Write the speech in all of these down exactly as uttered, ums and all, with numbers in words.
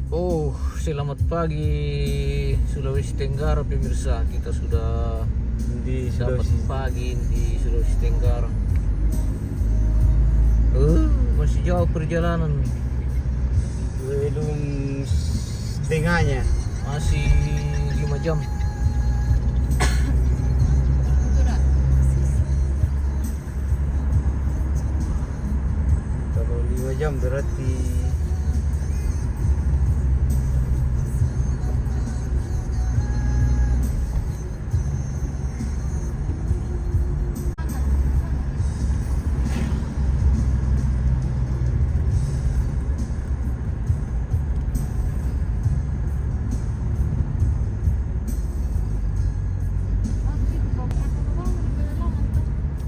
Oh, selamat pagi Sulawesi Tenggara, pemirsa. Kita sudah Di dapat Sulawesi. Pagi di Sulawesi Tenggara. Eh, masih jauh perjalanan. Belum setengahnya. Masih lima jam. Kalau lima jam berarti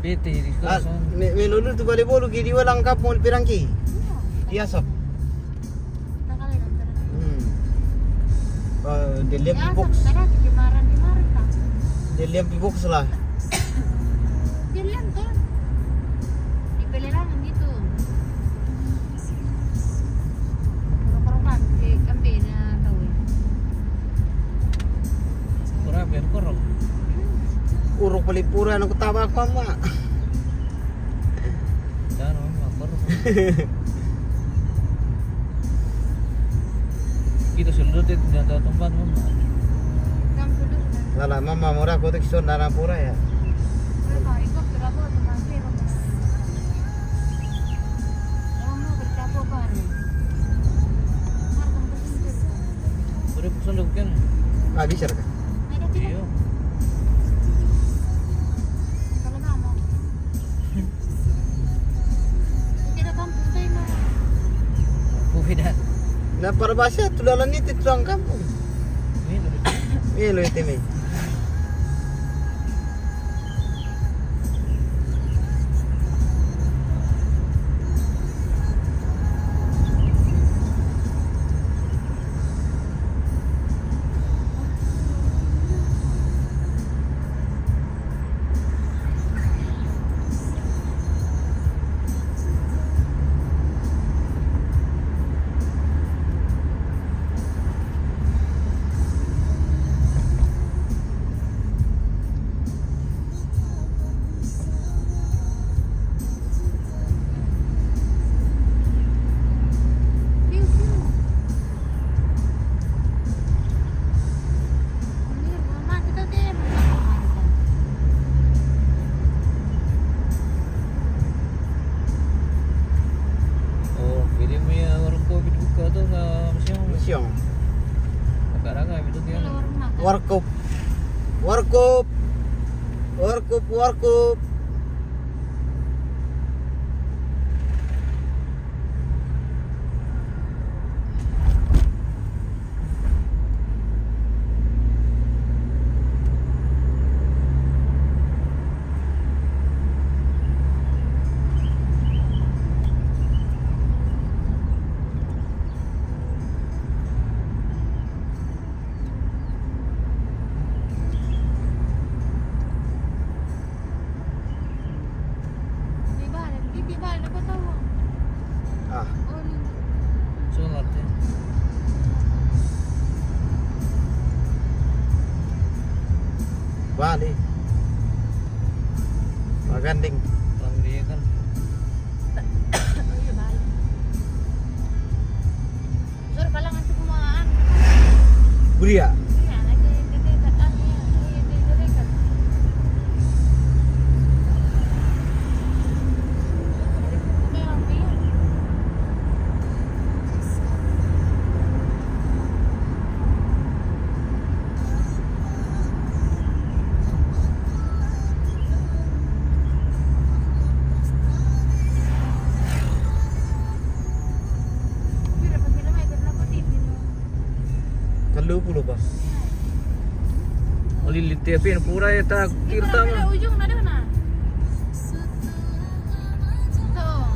Bete di Ah, kosan. me, me lulu tu bale bolu ki di walang kapung perangki. Iya, sok. Hmm. Eh, dia lihat di box. Dia lihat di box lah. Kurang biar kurang. Uruk beli pura anu ketawa aku ama. Jangan, Mama, kurang. Kita sudah di tempat, Mama. Lala mama mura kotek son dana pura ya. Sudah pesan dok kan? Ah, bisa kan? Iya. Beda. Nah, para bahasa tu dalam ni tu tuang kampung. Ini loh. Iya lo itu ni. Oh, jadi punya warung kopi buka tu nggak siang. Siang. Agak ramai betul dia. Warkop. Warkop. Warkop, warkop. Ah, Sunat ya. Bali. Maganding. Orang dia kan. Buria. Tellu puluh, Pak. Oli lite api pura ya tak tirta mah. Ujung ada mana? Tuh.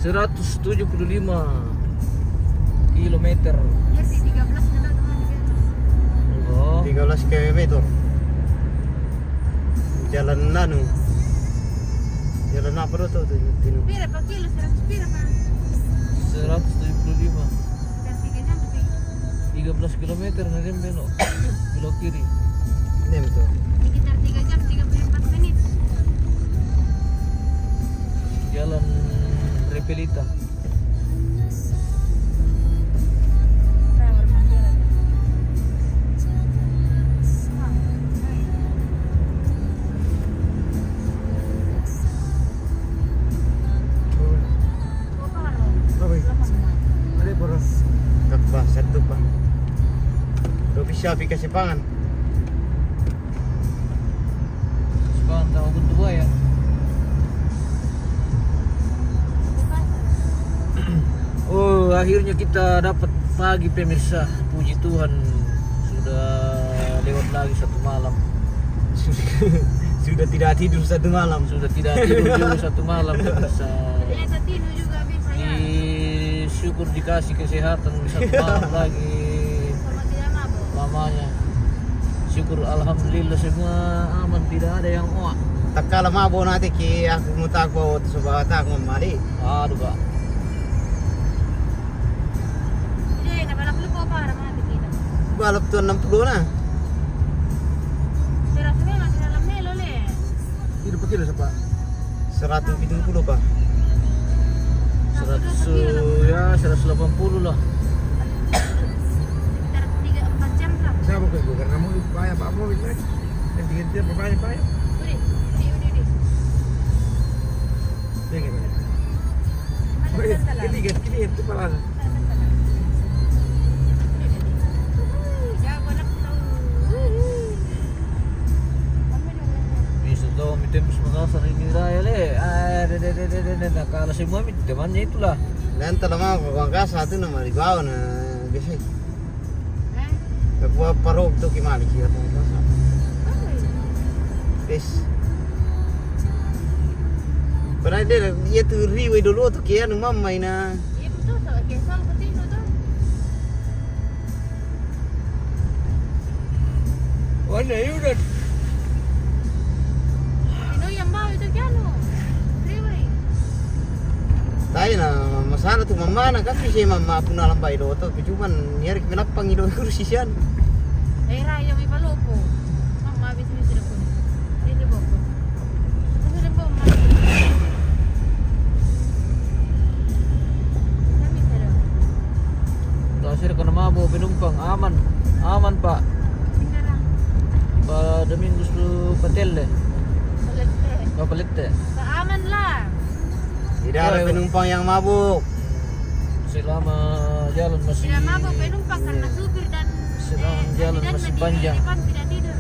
Seratus tujuh puluh lima kilometer. Iya sih, tiga belas ada teman. Oh. Tiga belas kilometer. Jalan anu. Jalan Apa tu, tu, tu, tu? Pira pa kilo, seratus pira pa? Seratus tujuh puluh lima. Sekitar tiga jam lebih. Tiga belas kilometer na dem belok. Belok kiri. Ini betul. Sekitar tiga jam tiga puluh empat menit. Jalan Repelita. Ada boros. Takpa, satu pa. Dua bisa pikir sepangan. Sekarang tahu betul ya. Oh, akhirnya kita dapat pagi, pemirsa. Puji Tuhan, sudah lewat lagi satu malam. Sudah tidak tidur satu malam. Sudah tidak tidur juga satu malam, pemirsa. Ternyata tidur juga bisa ya. Di syukur dikasih kesehatan satu malam lagi. Sama tidak mabuk. Lamanya. Syukur, alhamdulillah, semua aman, tidak ada yang oa. Takkala mabo nate ki aku mutak bawa tu sebab tak ngomali. Aduh, Pak. Jadi, na balap lu ko para mana kita? Balap tu enam puluh na. Saya rasa memang dalam melo le. Tidak pakai dah, Pak. Seratus pitung puluh kah? Seratus, eh, ya, seratus delapan puluh lah. Sekitar tiga, empat jam lah. Siapa kau itu? Karena mau bayar Pak Boy, kan? Dan dia, dia berbanyak-banyak. Udah, udah, udah, udah. Dia gimana? Mana Baik, kita lah? Ketiga, ketiga, itu pala. Bisa to mi tempus Makassar ini raya le. Ah, de, de, de, de, de, de, nah, kalau semua mi temannya itulah. Dan telah mau ke Makassar tu nama di bawah na biasa. Ke buat parok tu ki mali ki apa Makassar. Pes. Padahal dia, dia tu riwai dulu tu kia nu mama ina. Iya betul, so, oke, so, betul tu. Wala, yun na. Sino yang bawa itu kiano? Freeway. Tayo na, masana tu mama na kasi siya mama pun alam ba ilo to. Cuman, yari kami lapang ilo kursi siya. Eh, rayo may paloko. Mama, bisa, bisa na po. Hindi po po. Tasir ka na mabo penumpang, aman. Aman, Pak. Pa Domingos tu Patelle. Palette. Pa Palette. Pa aman lah. Tidak ada penumpang yang mabuk. Selama jalan masih, tidak mabuk penumpang karena supir dan, selama jalan masih panjang. Di depan tidak tidur.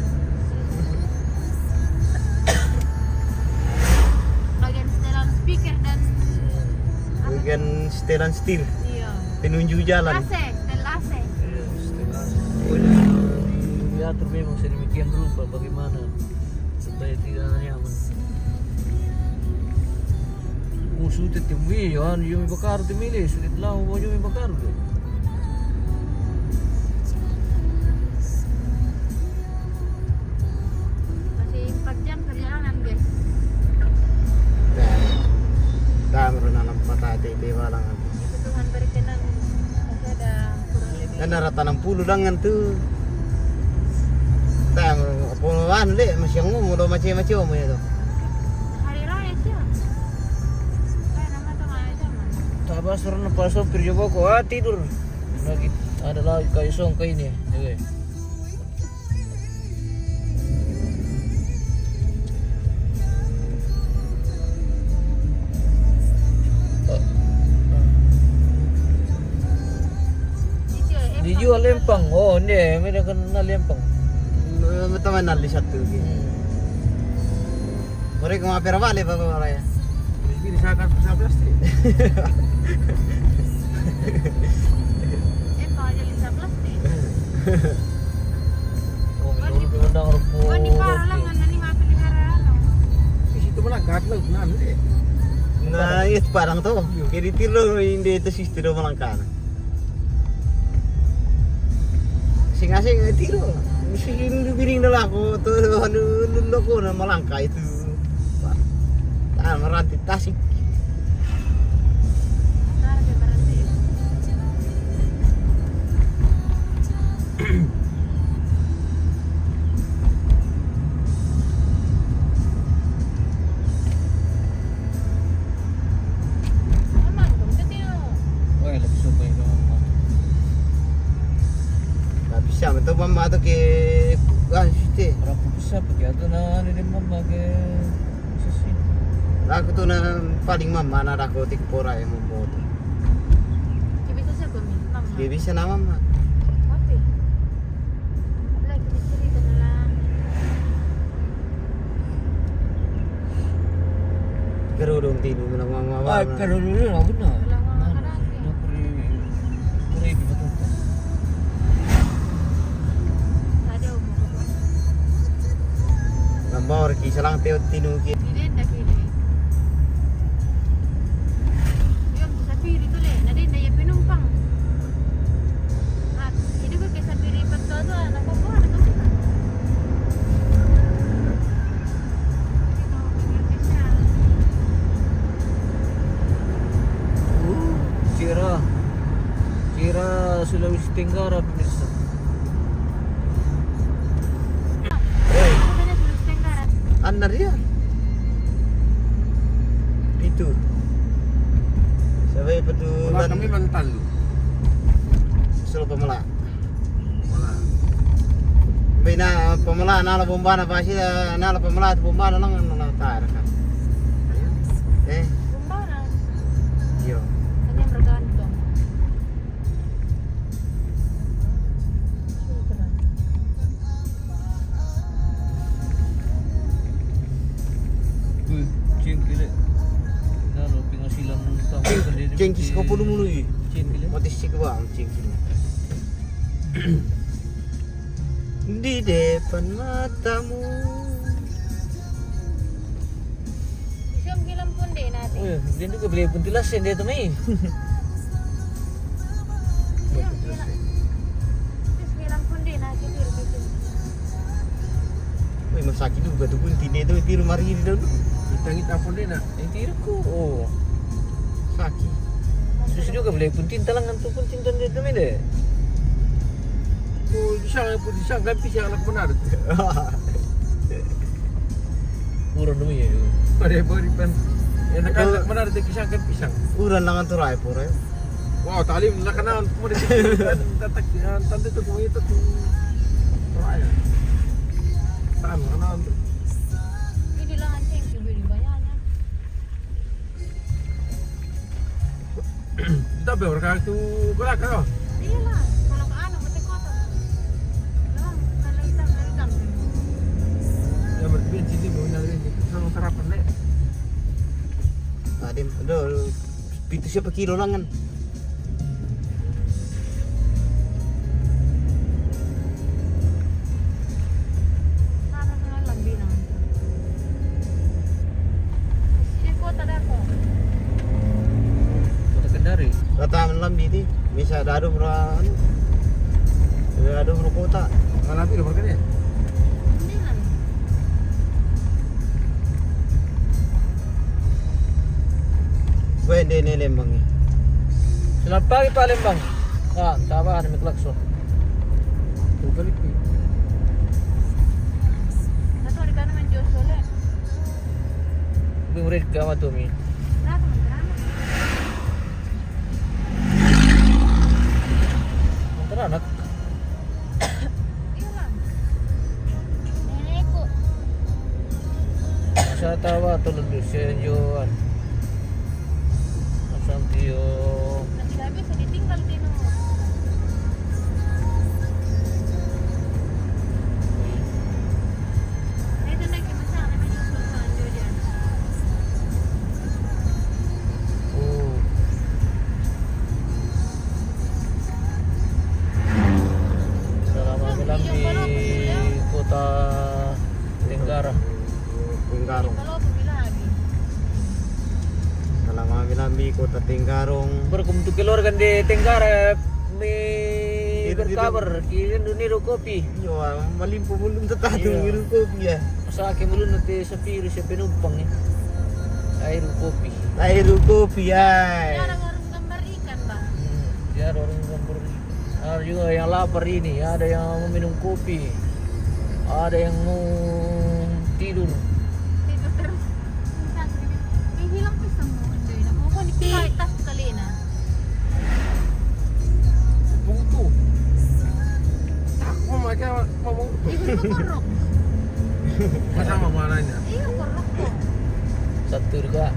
Bagian setelan speaker dan apa? Bagian setelan setir. Iya. Penunjuk jalan. A C, setel A C. Iya, setel A C. Pokoknya diatur memang sedemikian rupa bagaimana supaya tidak nyaman. Usute temu iyo, anu, yumi bakar temu ile, sulit lau, yumi bakar tu. Masih empat jam perjalanan, guys. Tamro na lampat ate balangan. Itu Tuhan berkenan, masih ada kurang lebih. Dan ada tanam pulu dangan tu. Tamro, apa anu le, masih ngomong lo macam-macam ya tu. Hari raya siya. Kaya nama tu, kaya zaman. Tabas rin na pa sopir, coba ko, ah, tidur. Lagi, ada lagi kayo song kayo ini. Oke. Di jua lempang. Oh, hindi. May nakan na lempang. Mataman na lisat tu. Hmm. Mereka mau apa balik, Bapak, orang ya? Ini saya akan bisa plastik. Eh, kalau jadi bisa plastik. Oh, ini udah rupo. Wani para lang, ano ni, mapelihara, ano? Di situ malang, kahit lang, ano, eh. Na, ito parang to. Kaya di tiro, hindi ito sister malangkana. Sing-asing, eh, tiro. Sige, biring na lang ako. To, ano, ano ko na malangka ito. Tama, Ranti Tasik. Weh, lebih suka itu mama. Nggak bisa, betul mama tuh ke, ah, sih. Berapa bisa pakai atau nah, ini mama ke sesi. Aku tuh nah, paling mama, nah, aku tik pora yang mau tuh. Dia bisa siapa, Mi? Mama. Dia bisa nama mama. Tapi, apalagi cerita lah. Kerudung tinu, menang mama. Ah, kerudung lah, benar. Nah, nah, kuri, kuri di betul. Ada umur. Gambar ki selang teo tinu ki. Tidak, tidak, tidak. Iya, bisa piri tu le. Nadi nda ya penumpang. Ah, ini ko kesa piri pato tu, anak ko, anak ko. Cira, Cira Sulawesi Tenggara, pemirsa. Annar ya. Itu. Sampai petu. Kami mental lu. Solo pemela. Pemela. Bina pemela nala bombana pasi nala pemela bombana nang nang tar kan. Eh. Bombana. Yo. Hanya bergantung. Cengkile. Nalo penghasilan tambah. Cengkis kau puluh mulu i. Cengkile. Mati sik bang cengkile. Di depan matamu. Siya ang hilang punde natin. Oh, iya, dia juga beli puntilas yang dia temui. Siya ang hilang. Terus hilang punde natin, pero dito. Uy, masakit juga tuh punti dia tuh, tiru mari ini dulu. Kita kita punde nak. Yang tiru ku, oh. Sakit. Terus juga beli punti, talangan tuh punti dan dia temui deh. Oh, bisa, bisa, kan bisa anak benar. Kurang dulu ya. Pada beri pen. Enak anak benar, dia kisah kan pisang. Kurang langan tuh rai pura ya. Wow, talim nak kenal, mau di tatak, tante tuh, mau itu tuh. Rai. Tan kenal tuh. Ini langan ceng, beri banyaknya. Tapi orang tu kurang kan? Iyalah, kalau ke anu, ke kota. Lah, kalau hitam, kalau hitam. Ya, berarti bensin ni, guna bensin. Kalau sarapan, dek. Adim, aduh, pitu siapa kilo langan? Kota Kendari. Kota Melambi ti, bisa dadu mera, anu, dadu mera kota. Melambi lo berkene. Gue di ini Lembang ni. Selamat pagi, Pak Lembang. Ah, taba ada miklakson. Tuh kali pi. Satu di kanan menjual soleh. Bing red ka matu mi. Nah, teman-teman. Teman-teman anak. Iyalah. Nenekku. Sa tawa tulog di senjuan. Sampiyo. Nanti kami sa ditinggal di no. Ito na kimasang naman yung sultan, Julian. Oh. Selamat malam di kota Tenggara. Tenggarong. Kalau aku bilang lagi. Selamat malam di kota Tenggarong. Berkumpul keluarga di Tenggara, mi berkabar, kirim dunia kopi. Iya, malimpu belum tetap. Iya. Ngiru kopi ya. Masa ke belum nanti sepi, siapa numpang ya. Airu Kopi. Airu Kopi, ai. Tiada warung gambar ikan, Bang. Hmm, tiada warung gambar ikan. Ada juga yang lapar ini, ada yang meminum kopi, ada yang mau tidur. Tidur terus. Menghilang tuh semua, Joy. Nah, mau kau dikit tas kali, nah. Buku. Aku mau pakai, mau, mau. Itu tuh korok. Masa mama nanya? Iya, korok tuh. Satu juga.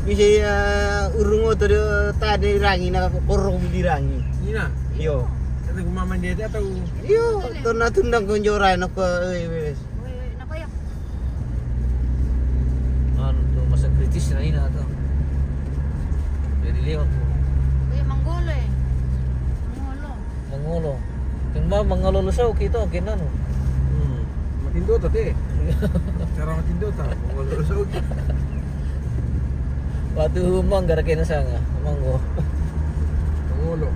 Bisa ya, urung oto do tadi rangi na korok budi rangi. Ina. Iyo. Kata ku mama dia atau? Iyo, to na tundang konjo rai na ko, eh, wes. Weh, weh, napa ya? Anu tu masa kritis na ina tu. Jadi lewat tu. Weh, manggolo, eh. Manggolo. Manggolo. Kan ba manggolo lo sau kita, kan anu. Hmm. Makin dota te. Cara makin dota, manggolo lo sau kita. Waktu mangga ra kena sanga, manggo. Manggolo.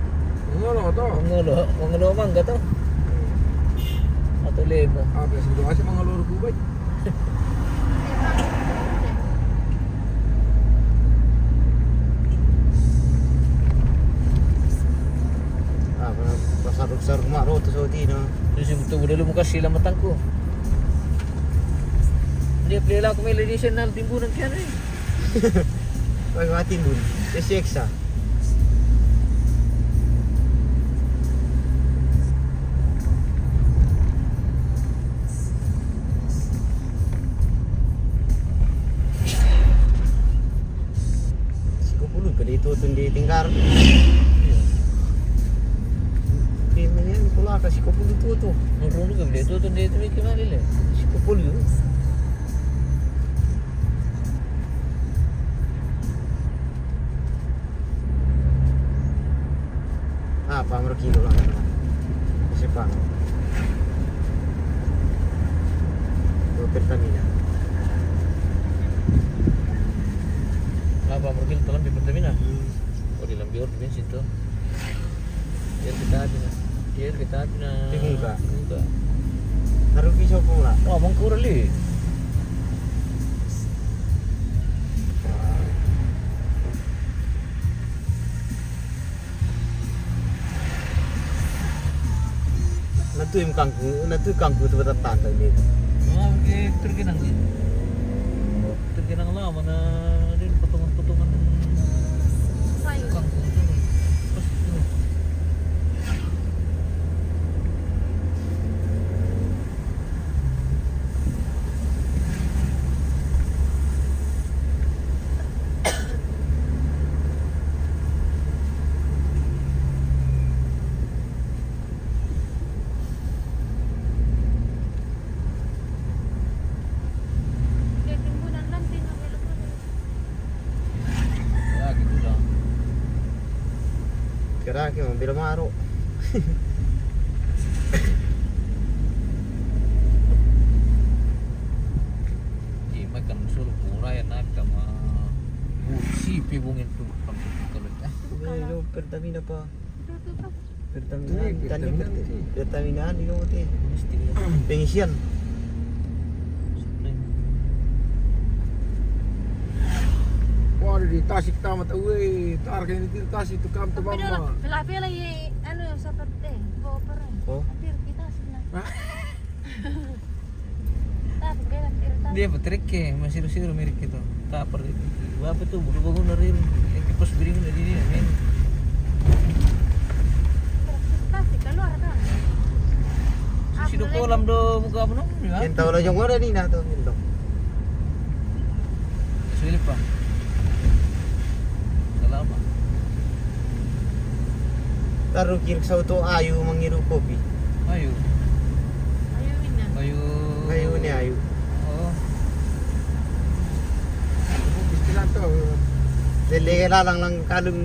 Manggolo to. Manggolo, manggolo mangga to. Atau lemo. Ah, biasa doa sih manggolo ruku baik. Ah, pasar-pasar rumah roto so tino. Terus itu udah lu mau kasih lama tangku. Dia beli laku meli di sana timbunan kian, eh. Pag matimbun, sisiksa. Sikopulu ka di tutun di Tinggar. Iya. Di mana pula ka sikopulu tutu? Nurun ka di tutun di itu, Miki, mali le. Sikopulu. Ah, pa amro kilo lang. Kasi pa. Pertamina. Ah, pa amro kilo talang di Pertamina. Hmm. Oh, di lambi or di bensin to. Iya, kita api na. Iya, kita api na. Di muka. Di muka. Harus bisa pula. Wah, mangkura li. Natu im kangku, natu kangku tu betatanta ni. Ah, oke, terkenang ni. Terkenang lama na din potongan-potongan. Sayur. Kangkung tu. Pas tu. Lagi tu dah. Kira ke mobil maru. Di makan sulu pura ya nak sama. Busi pi bungin tu. Kalau dah. Pertamina pa. Pertamina, ini Pertamina. Pertamina ni kamu ti. Pengisian. Wah, di Tasik tamat, weh. Tar kene di Tasik tu kam tu mama. Pela-pela ye, anu, seperti, eh, bawa perang. Oh. Hampir di Tasik na. Hah? Dia petrek ke, masih siru-siru mirip gitu. Tak perlu. Apa tu, bulu bangun dari ini. Yang kipas bering dari ini, men. Kasih keluar, kan? Susi do kolam do buka apa, no? Ya? Yang tahu lah, yang mana ni, nah, tu, gitu. Sulit, Pak. Salama. Taru kiri sauto ayu mangiru kopi. Ayu. Ayu ina. Ayu. Ayu ni ayu. Oh. Istilah tu. Tele lalang lang kalung,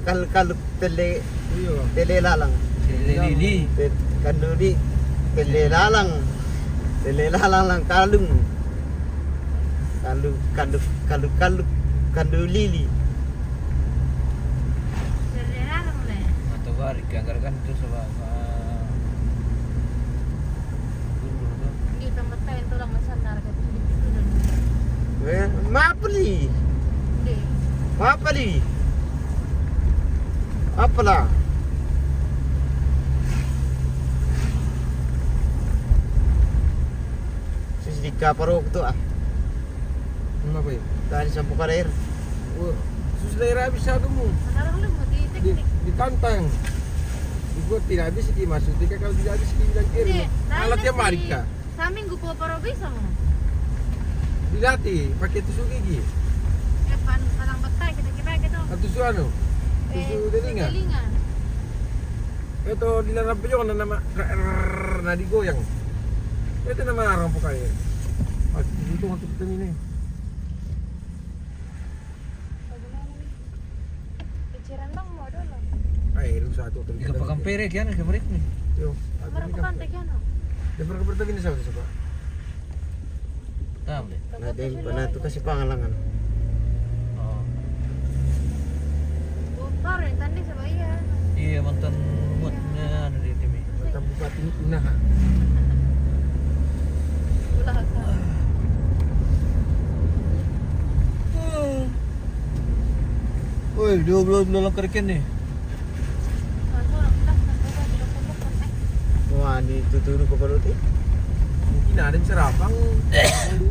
kal-, kalung tele. Iyo. Tele lalang. Tele lili. Te-, kanduli. Tele lalang. Tele lalang lang kalung. Kandu, kandu, kandu, kandu, kandu lili. Dari larang le. Atau balik, anggarkan tu sebab, ah, dulu tu. Di tempat lain Tolong masan harga tu sedikit tu dan. Eh, mapeli. Deh. Mapeli. Apalah? Sus dika parok tu ah. Kenapa ya? Tadi sampuk air. Wah, sus daerah habis satu mu. Sekarang lu mau di Di, teknik. Ditantang. Dibuat tidak habis, dimasuk. Tiga kalau tidak habis, dibilang kiri. Deh, alat tanya yang sih. Marika. Saminggu po paro bisa mo. Dilatih pakai tusuk gigi. Eh, pan, palang batai kita kira gitu. Ah, tusuk anu. Eh, tusuk telinga. Telinga. Itu dilarang pejong na nama, na digoyang. Itu nama orang pakai. Pas itu waktu kita ini. Bagaimana nih? Pikiran bang mau dulu. Ay, lu satu kali. Ika pakai pere kian ke mereka nih. Yo, aku mereka ni kan kan. Teh kian. Dia pernah bertemu ini sama siapa? Tahu deh. Nah, dia pernah tu kasih pangalangan. Oh. Bongkar ya tadi sama iya. Iya, mantan buat anu di T V. Kota Bupati Unaha. Ulah ka. Woi, dua belas dolar kerikil nih. Wah, ditutup ke perut eh. Mungkin ada yang serapang. Dulu.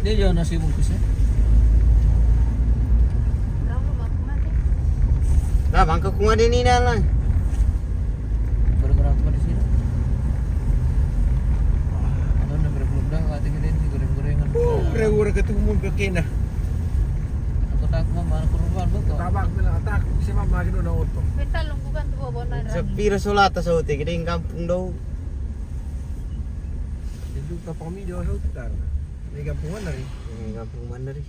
Dia jual nasi bungkusnya. Lah, bangka kuma dia ni dah lah. Baru-baru aku di sini. Ada udah berapa dah, kata kita ini goreng-gorengan. Oh, goreng-goreng ketemu ke kena. Aku tak mau mana kurban betul. Tabak bilang tak, siapa makin udah oto. Mental lungkukan tu bawa bonan. Sepira solata saute gede kampung dau. Itu kampung mi dau saute tar. Ini kampung mana ri? Ini kampung mana ri?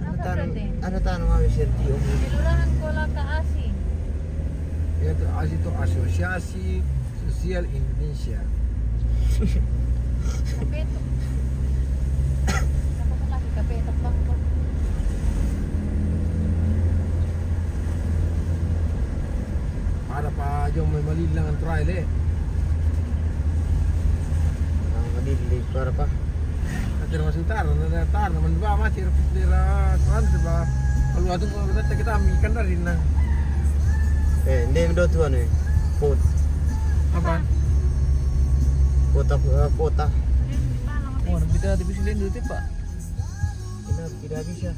Anu tanu, anu tanu mau bisa di om. Kelurahan Kolaka Asih. Ya tu Asih tu Asosiasi Sosial Indonesia. Kapetok. Apa tu lagi kapetok bang? Ada pa jong mai malilang anturai le. Ang malilang para pa. Ati masuk tar, na tar na manduba mati ra putera kuan ba. Kalau atu kita kita ambil ikan dari nang. Eh, ini do tuan eh. Pot. Apa? Kota, eh, kota. Oh, kita di sini dulu tipa. Kenapa tidak bisa?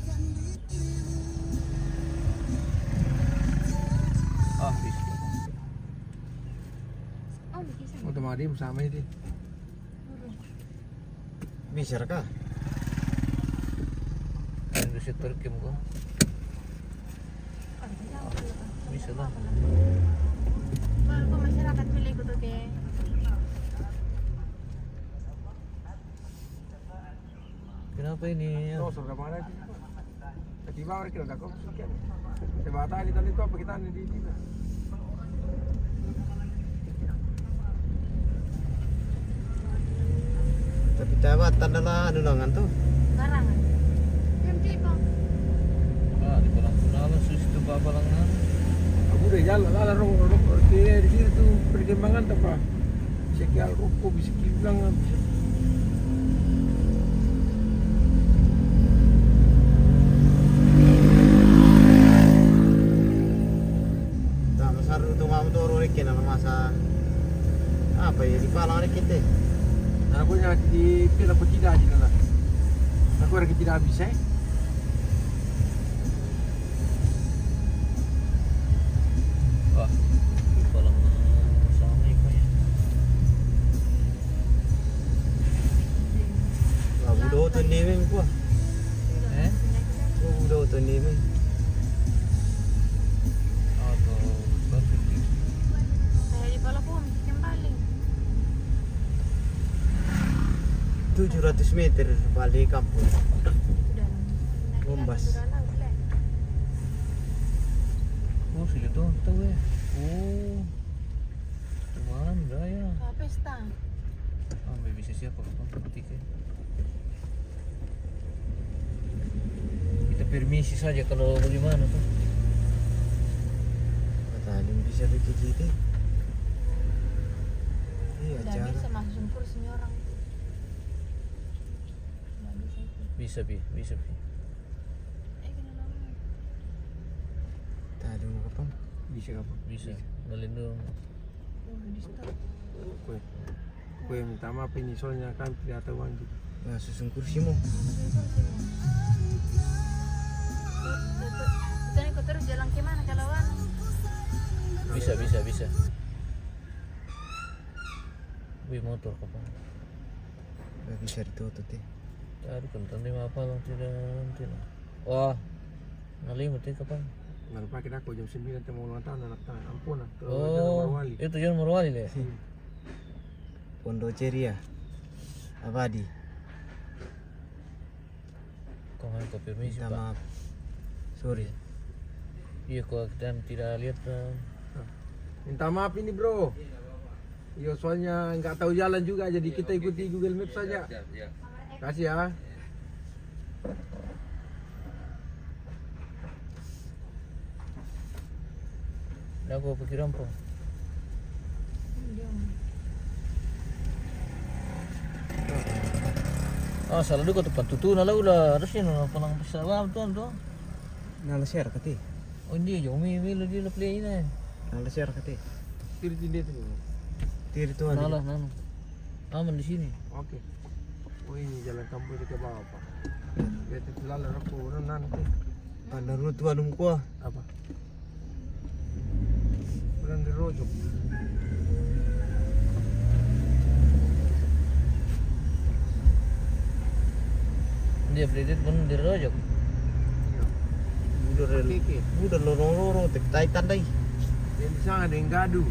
Ah, bisa. Oh, bisa. Otomatis sama itu. Bisa kah? Yang bisa terkim kok. Bisa lah. Kalau masyarakat pilih gitu, oke. Kenapa ini? Tiba orang kira tak kau suka. Coba tadi tadi tu apa kita ni di di. Tapi tawa tanda lah anu langan tu. Karangan. Yang tiba. Ah, di kolam punalan sus tu babalangan. Aku dah jalan lah rong rong di situ perkembangan apa? Sekian ruko bisa kilang bisa. Nah, masa ruto mau doro reke na masa apa ya di palang reke te. Nah, aku yang di pila aku tidak di sana. Aku orang tidak bisa. Wah, di kolam sama ikannya. Wah, budo tu ni meng kuah. Eh? Wah, budo tu ni meng. Oh, tu bagus. Saya di pala pun kembali. Tujuh ratus meter balik kampung. Udah. Bombas. Oh, sudah tu, tu eh. Oh. Cuman, dah ya. Ah, pesta. Ah, bisa siapa kapan ketik ya? Kita permisi saja kalau bagaimana tuh. Kata ada yang bisa bikin kita. Iya, nggak bisa masuk sungkur sini orang. Nggak bisa itu. Bisa, Pi, bisa, Pi. Eh, kena lama. Tadi mau kapan? Bisa kapan? Bisa. Bisa. Ngalin dulu. Oh, di start. Kue. Kue minta maaf ini, soalnya kan tidak tahu anjing. Nah, susun kursi mo. Susun kursi mo. Tuh, tuh, tuh. Misalnya kau terus jalan ke mana kalau anu? Bisa, bisa, bisa. Wih, motor kapan? Nggak bisa ditutup, ya. Aduh, kentang di apa lang tidak, tidak. Wah, nalimu ti kapan? Nggak pakai aku jam sembilan teh mau ulang tahun anak tangan. Ampun, ah. Ke Jalan Morowali. Oh, itu Jalan Morowali, le? Hmm. Pondok Ceria. Abadi. Kau nggak konfirmasi, Pak. Minta maaf. Sorry. Iya, kok kita tidak lihat, eh. Minta maaf ini, Bro. Iya, soalnya nggak tahu jalan juga, jadi kita ikuti Google Maps saja. Siap, siap, siap. Kasih ya. Dah, aku pikiran po. Ah, salah juga tempat tutu, nah, lah, udah, harusnya, nah, palang besar, wah, tuan, tuan. Nah, lah, share, kati. Oh, dia, Jomi, Milo, dia, lah, play ini. Nah, lah, share, kati. Tiri, tiri, tiri. Tiri, tuan. Nah, lah, nah, nah. Aman di sini. Oke. Oh, ini jalan kampung ke bawah, Pak. Lihat itu lalu aku orang nanti. Pandang lu tuan, um, kuah. Apa? Orang di rojok. Dia kredit pun di rojok. Iya. Udah rel-, Oke, oke. Udah lorong-lorong, tek tai tandai. Yang di sana ada yang gaduh.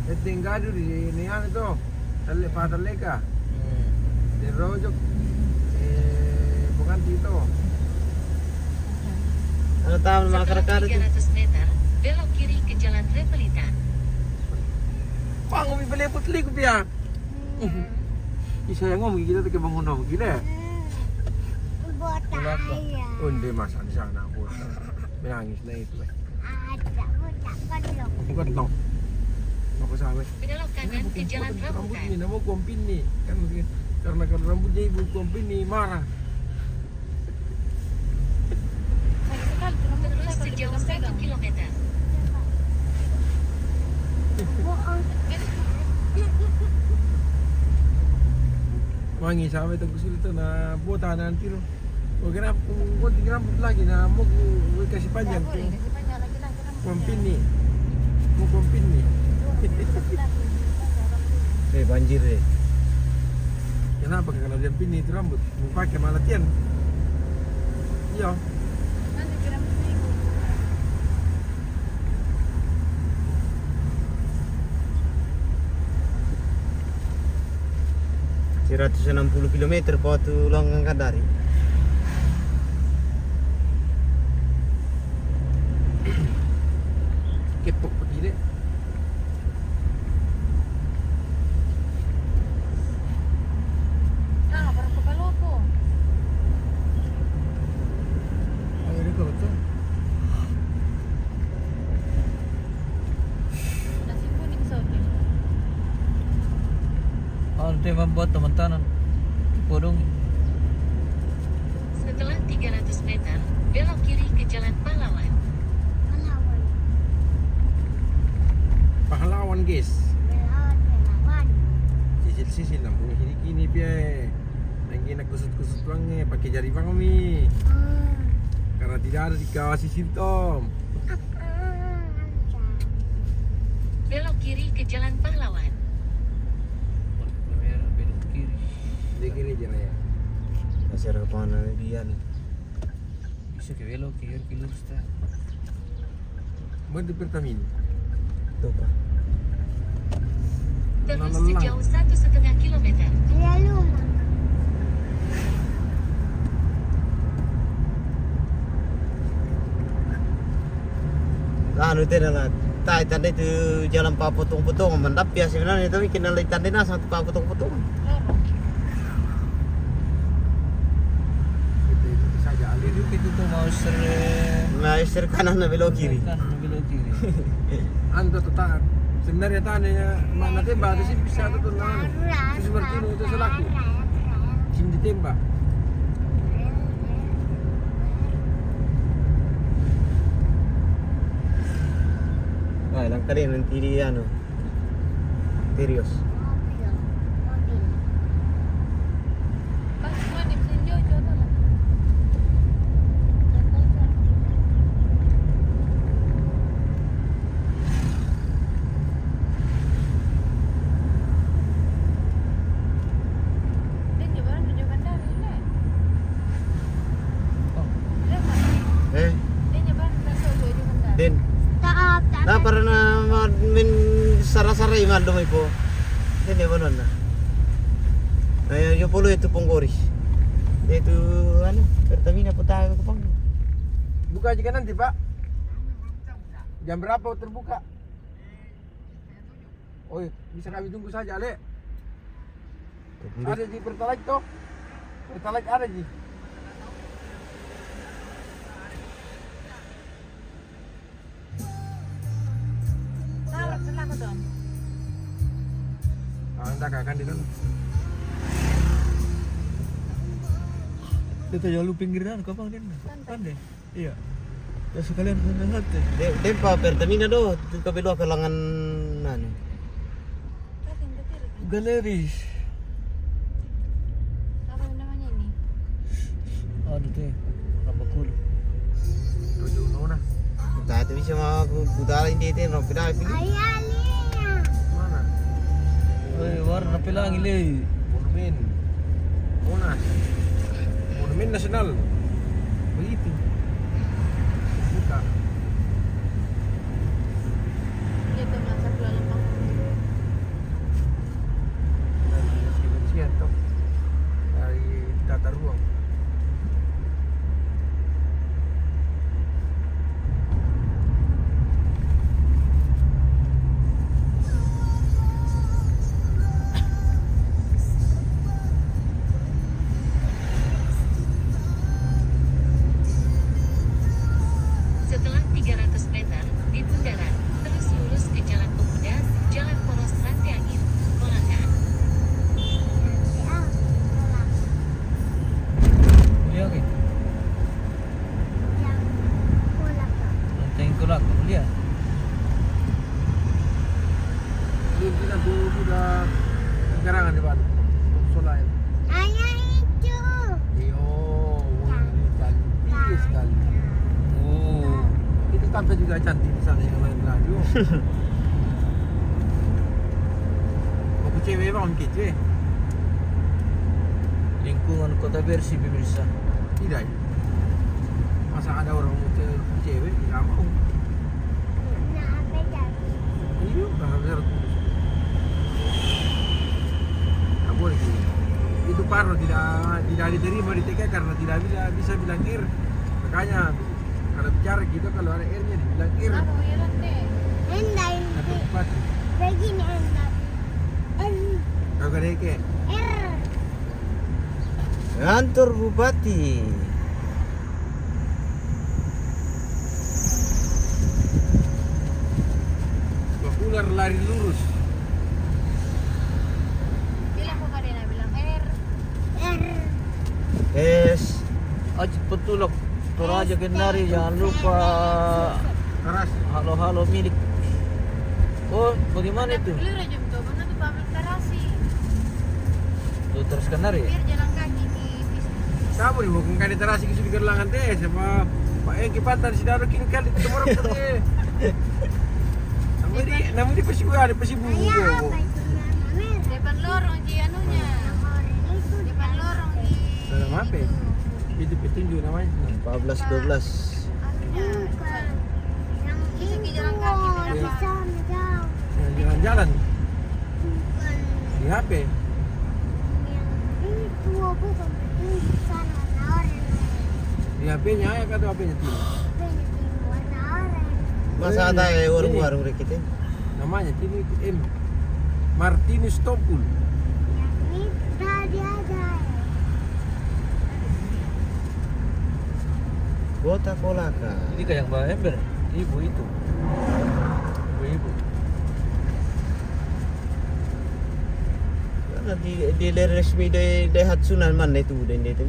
Ada yang gaduh di ini anu tuh. Tale-, Pak Taleka. Hmm. Di rojok. Eh, bukan Tito. Ano tama, mga Setelah karakara tiga ratus meter, belok kiri ke Jalan Repelitan. Bang, umi beli putli ko biya. Isa yang ngomong gila, kita ke bangun dong, gila. Buat saya. Oh, hindi, mas, ano siya, anak ko. Menangis na ito, eh. Ada, buat, buat, buat. Buat, no. Ako sa amin. Belok kanan ke Jalan Rambutan. Ini nama kompin nih. Kan, karena, karena rambutnya ibu kompin nih, marah. Terus sejauh satu kilometer. Mangi sampai tengku sila tu na bota na tiro. Oh, kenapa? Kau tinggal rambut lagi na mau ku kasih panjang tu. Kompin nih. Mau kompin nih. Eh, banjir, eh. Kenapa kalau dia pini itu rambut? Mau pakai malah tian. Iya. Seratus enam puluh kilometer po tu long angkat dari. Kepok pagi deh. Nasi kuning saja. Oh, nanti membuat teman-teman. Bodong. Setelah tiga ratus meter, belok kiri ke Jalan Pahlawan. Pahlawan, guys. Sisil-sisil, nampung sini kini, pia. Lagi nak kusut-kusut bang, eh, pakai jari bang, mi. Karena tidak ada dikasih simptom. Belok kiri ke Jalan Pahlawan. Belok kiri. Dia kiri aja, ya. Masih ada kemana dia nih? Bisa ke belok kiri, ke lurus, tak? Buat di Pertamina. Tuh, Pak. Terus sejauh satu setengah kilometer. Iya, lu. Anu, tena la, tai tanda itu jalan papotong-potong, mandap ya sebenarnya, tapi kena lai tanda na satu papotong-potong. Itu, itu saja alih. Itu, itu tuh mau ser-, mau ser kanan, na belok kiri. Kanan, na belok kiri. Ando tetap Sebenarnya tanya makna tembak itu sih bisa tuh tuh, nah. Terus Martino itu selaku. Sini ditembak. Wah, langkah dia nanti di anu. Serius. Eh. Din. Tak pernah ma-, min sara-sara imal do mai po. Din ya bonon na. Ayo, yo polo itu Ponggoris. Itu anu, Pertamina Putahe Kupang. Buka juga nanti, Pak. Jam berapa terbuka? Oh, iya, bisa kami tunggu saja, Le. Ada di Pertalite toh? Pertalite ada di. Salah, salah, Tom. Ah, enggak, kan di sana. Dia tak jauh pinggiran, kapan dia? Kan deh. Iya. Ya, sekalian punya sate. De, dempa Pertamina do, tu kape doa kalangan anu. Galeris. Apa namanya ini? Anu teh, apa kulu? Tujuh nona. Kita itu bisa mau aku putar ini teh, no, pindah pilih. Mana? Eh, warna pelangi le. Monumen. Monas. Monumen Nasional. Begitu. Buka. Iya, tuh, masa dua lempang. Dari bersih-bersihan, toh. Dari tata ruang. Setelah tiga ratus meter, di bundaran, terus lurus ke Jalan Pemuda, Jalan Poros Rantai Angin, Kolaka. Iya, oke. Yang Kolaka. Yang Kolaka, iya. Ini kita dulu udah sekarang di Batu. Solar. Ayah itu. Iyo, wah, ini cantik sekali. Oh. Itu tante juga cantik di sana yang main radio. Aku cewek bang, kece. Lingkungan kota bersih, pemirsa. Tidak. Masa ada orang mau cewek, cewek, tidak mau. Nah, beda. Iya, udah harus. Nggak boleh gini. Itu Parno tidak, tidak diterima di T K karena tidak bisa, bisa bilang R. Makanya kalau bicara kita, kalau ada R-nya dibilang R. Apa ya, Tante? Enggak, ini. Satu empat. Begini, enggak. R. Kau gak ada ke? R. Kantor Bupati. Bakular lari lurus. Bilang kok ada yang bilang R. R. Es. Aji petulok. Toraja Kendari, jangan lupa. Teras. Halo-halo milik. Oh, bagaimana itu? Tapi clear aja, betul. Mana tuh pabrik terasi? Tuh, terus Kendari. Biar jalan kaki di bis. Siapa nih, bukan kali terasi ke sini ke Langan teh, sama Pak Eki Pantan, si Dado kini kali itu orang putih. Nama di, nama di pasti gua ada, pasti bunga. Ayah, apa itu namanya? Depan lorong, Ji, anunya. Depan lorong, Ji. Dalam apa? Itu. Itu petunjuk namanya. Empat belas dua belas. Anunya. Bukan. Yang itu, itu, jalan kaki, oh, di sana jauh. Yang jalan-jalan. Bukan. Di H P. Yang itu, bukan petunjuk sana, warna oranye. Di H P-nya ya, kata H P-nya Tino. H P-nya Tino, warna oranye. Masa ada ya warung-warung dikit ini? Namanya Tino itu M. Martinus Tompul. Yang ini tadi ada. Kota Kolaka. Ini kayak Mbak Ember, ibu itu. Ibu-ibu. Na di, di le resmi de, Daihatsu na man itu de, de itu.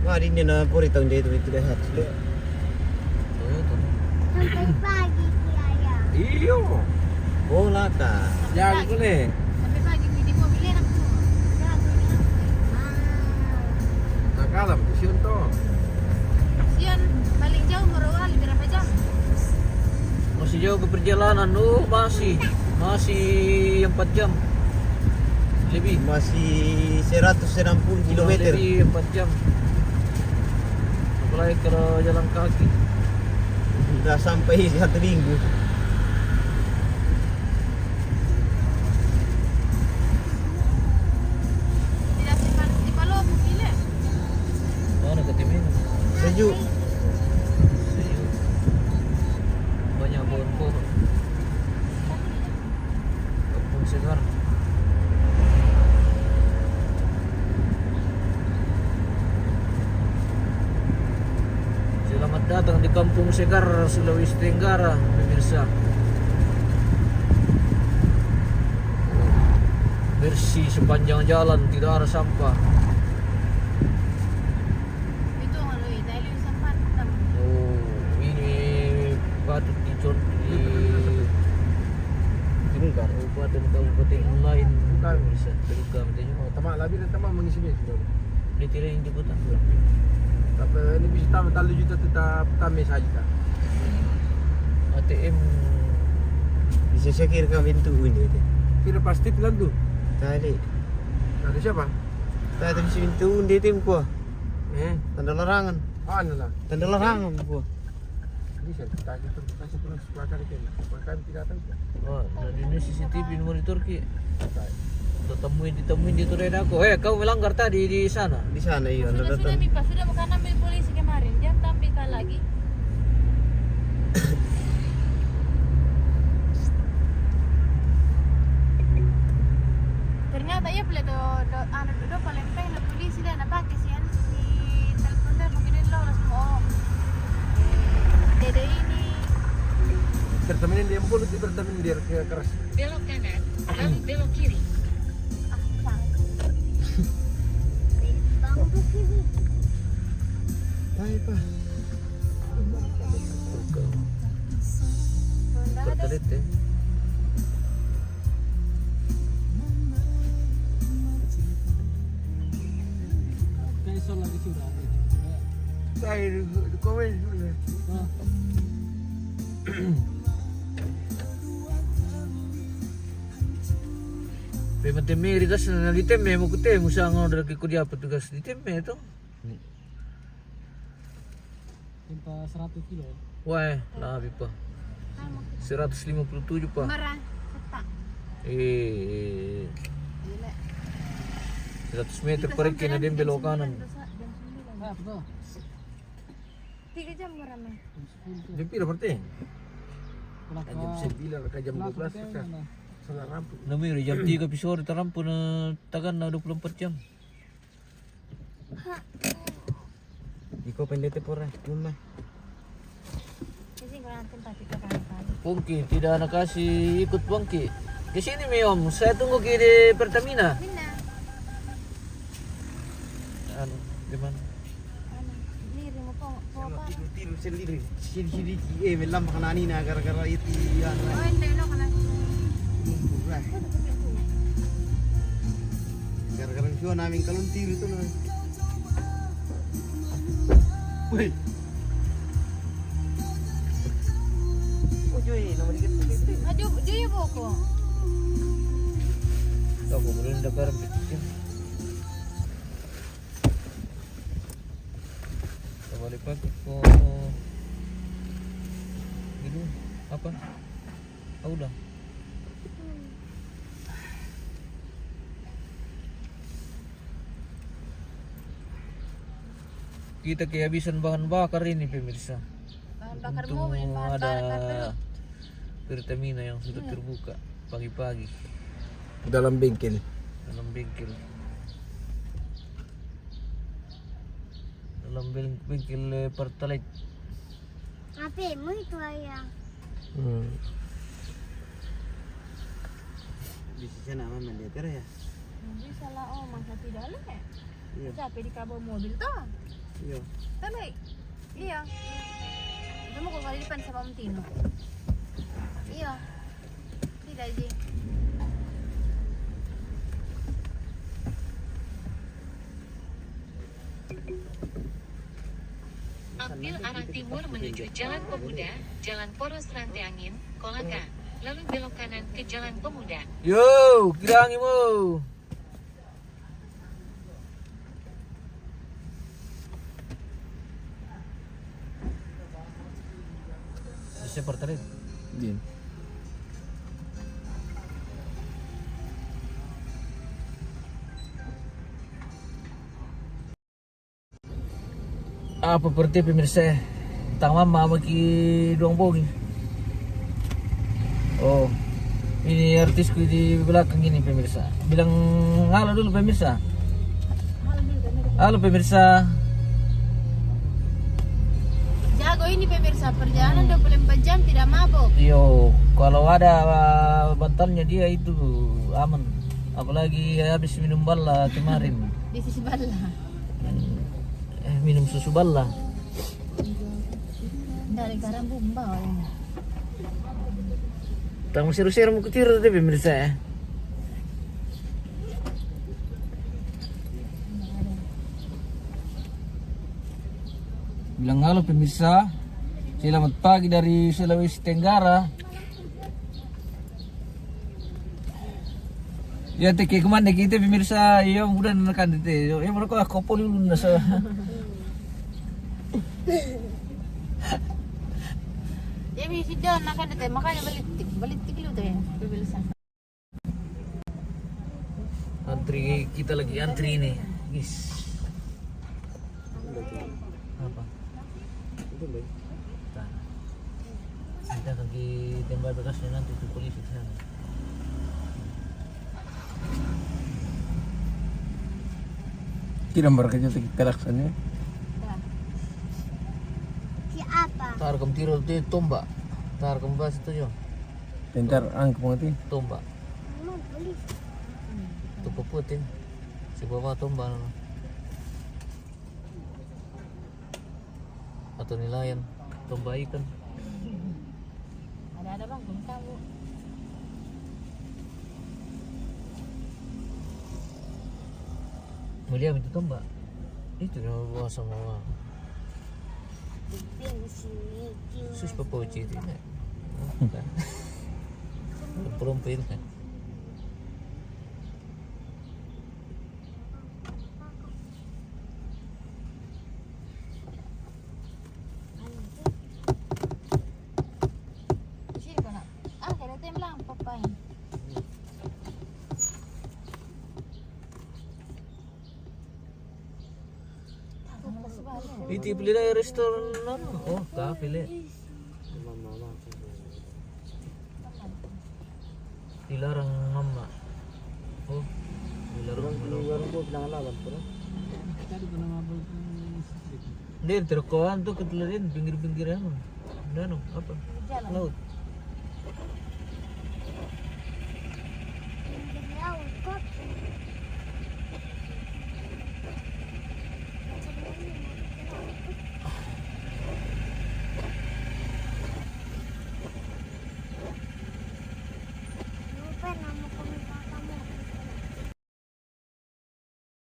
Mari ni na pori tau de itu, itu Daihatsu de. Toyota. Sampai pagi ki, Ayah. Iyo. Oh, laka. Jago ko le. Sampai pagi ki di mobil enak tu. Jago enak. Ah. Nakalam, kasihan to. Sian, paling jauh Morowali berapa jam? Masih jauh ke perjalanan. Oh, masih. Masih empat jam. Lebih. Masih seratus enam puluh kilometer. Lebih empat jam. Apalagi kalau jalan kaki. Udah sampai satu minggu. Tidak sih, Pak. Di Palopo, gila. Mana ke tim ini? Sejuk. Sejuk. Banyak pohon-pohon. Kampung segar. Selamat datang di Kampung Segar, Sulawesi Tenggara, pemirsa. Bersih sepanjang jalan, tidak ada sampah. Itu kalau Italia sempat. Oh, ini patut dicontoh di Tunggar, Kabupaten-kabupaten lain. Tunggar. Bisa Tunggar, katanya. Oh, tama, labi na tama mangisi ni. Ini tidak yang diputar. Tapi ini bisa tama talu juta tu ta-, tama saja ta. A T M. Bisa saya kira kau pintu ini tu. Tidak pasti pelan tu. Tadi. Ada siapa? Tadi bisa pintu ini tim kuah. Eh? Tanda larangan. Anu lah. Tanda larangan kuah. Bisa kita aja terus kasih terus belakang itu. Belakang tidak tahu. Oh, nah, di ini C C T V monitor ki. Temuin, ditemuin di itu daerah aku. Eh, kau melanggar tadi di sana. Di sana, iya. Sudah, sudah, mi, Pak. Sudah, bukan ambil polisi kemarin. Jangan tampil kau lagi. Ternyata iya pula do, do, anu, do, do, paling penting do polisi dia na pakai sian di telepon dia mungkin lolos mo. Eh, dede ini. Pertamina dia yang mulut, di Pertamina dia keras. Belok kanan, lalu belok kiri. Ah, bang. Bang, belok kiri. Tayo pa. Pertalit eh. Kaisa lagi sudah. Tayo, komen sudah. Ah. Pe mateme ri gas na diteme mo kute musa ngono dala ke ko dia petugas diteme to. Tempa seratus kilo. Wah, labi pa. Seratus lima puluh tujuh pa. Marah, setak. Eh, eh, eh. Gila. Seratus meter. Kita parekke sampai na dem belok kanan. Jam sembilan, jam sembilan. Ah, betul. Tiga jam marah, Mah. Jam pira berarti? Pulang ke, jam sembilan, ke jam dua belas, ke sana rampu. Namanya jam tiga pi sore tarampu na tagan na dua puluh empat jam. Iko pendete pora, Mama. Pongki, tidak anak kasih ikut Pongki. Di sini mi, Om, saya tunggu ki di Pertamina. Anu, di mana? Tidur-tidur sendiri. Sidi-sidi, eh, melam makananina gara-gara itu, ya. Oh, ente lo kana. Murah. Gara-gara jua namin kalon tiru tu na. Woi. Oh, joi, nama dikit, dikit, dikit. Ajo, joi boko. Aku belum dakar bikin. Kembali pagi ko. Itu apa? Ah, udah. Kita kehabisan bahan bakar ini, pemirsa. Bahan bakar mobil, bahan bakar perut. Pertamina yang sudah terbuka pagi-pagi. Dalam bengkel. Dalam bengkel. Dalam beng-, bengkel, eh, Pertalite. Apa mu itu, Ayah? Hmm. Di sana mama lihat ya. Bisa lah, oh, masa tidak lek. Iya. Capek di kabo mobil toh. Iya. Tapi iya. Itu mau kali depan sama Om Tino. Iya. Tidak, Ji. Ambil arah timur menuju Jalan Pemuda, Jalan Poros Rantai Angin, Kolaka, lalu belok kanan ke Jalan Pemuda. Yo, kira angin mo. Saya portret. Iya. Apa perti pemirsa? Tang mama maki duang bongi. Oh, ini artisku di belakang ini pemirsa. Bilang halo dulu pemirsa. Halo pemirsa. Jago ini pemirsa, perjalanan dua puluh empat jam tidak mabok. Iyo, kalau ada uh, bantalnya dia itu aman. Apalagi habis minum balla kemarin. Bisnis balla. Eh, minum susu balla. Dari karambumba ini. Tang seru-seru mau kecil deh pemirsa ya. Bilang halo pemirsa. Selamat pagi dari Sulawesi Tenggara. Ya, te ke kemana kita pemirsa? Ya, mudah nekan te. Ya, mereka kopol dulu nasa. Ya, bisa jalan nekan te. Makanya balik tik, balik tik dulu te, pemirsa. Antri, kita lagi antri ini, guys. Apa? Itu baik. Nah. Kita lagi tembak bekasnya nanti tuh polisi di sana. Tidak mereka jadi kelaksannya. Siapa? Tar kamu tiru tu tombak. Tar kamu bahas itu jo. Pintar angkep mati. Tombak. Tupa putih. Si bawa tombak. Atau nelayan. Tombak ikan. Ada-ada bang, belum tahu. Mulia itu tombak. Itu nama bawa sama orang. Sus papa uci itu. Belum belum pernah. Iti pili dari restoran. Oh, kafe le. Dilarang mama. Oh, dilarang. Di warung gua bilang lawan, bro. Dia terkoan tuh ketelan pinggir-pinggir anu. Anu, apa? Laut.